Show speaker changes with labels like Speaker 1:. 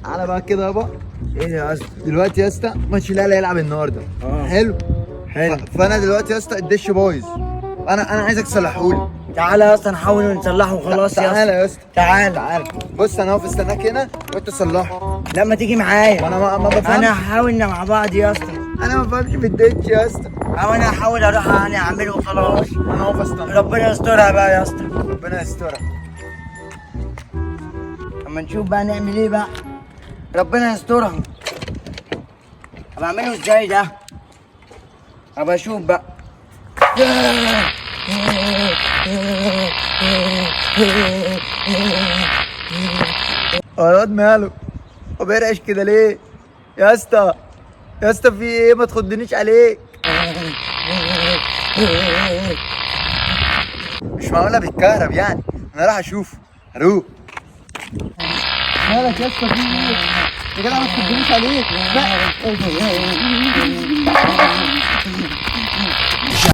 Speaker 1: تعالى بقى كده يابا.
Speaker 2: ايه يا اسطى؟
Speaker 1: دلوقتي يا اسطى ماتش الاهلي هيلعب النهارده.
Speaker 2: اه.
Speaker 1: حلو.
Speaker 2: حلو.
Speaker 1: فانا دلوقتي يا اسطى الدش بايظ، انا عايزك تصلحهولي.
Speaker 2: تعالى يا اسطى نحاول نصلحه وخلاص يا اسطى.
Speaker 1: تعالى يا اسطى.
Speaker 2: تعالى.
Speaker 1: تعالى بص، انا هقف استناك هنا وانت تصلحه.
Speaker 2: لما تيجي معايا.
Speaker 1: وانا ما بفهمش.
Speaker 2: انا هحاول مع بعض يا اسطى.
Speaker 1: انا ما بفهمش في الدش يا اسطى.
Speaker 2: او انا هحاول اروح يعني اعمله وخلاص.
Speaker 1: انا هقف استناك.
Speaker 2: ربنا يسترها بقى يا اسطى.
Speaker 1: ربنا يسترها.
Speaker 2: اما نشوف بقى نعمل ايه بقى. ربنا يسترها. طب اعمله ازاي ده؟ ابقى اشوف بقى.
Speaker 1: هو الواد ماله؟ هو بيرعش كده ليه؟ يا اسطى يا اسطى في ايه؟ ما تخضنيش عليك. مش معقولة بيتكهرب يعني. انا راح اشوفه. الو، مالك يا اسطى؟ في ايه؟ يا جدع ما تخضنيش عليك. لا.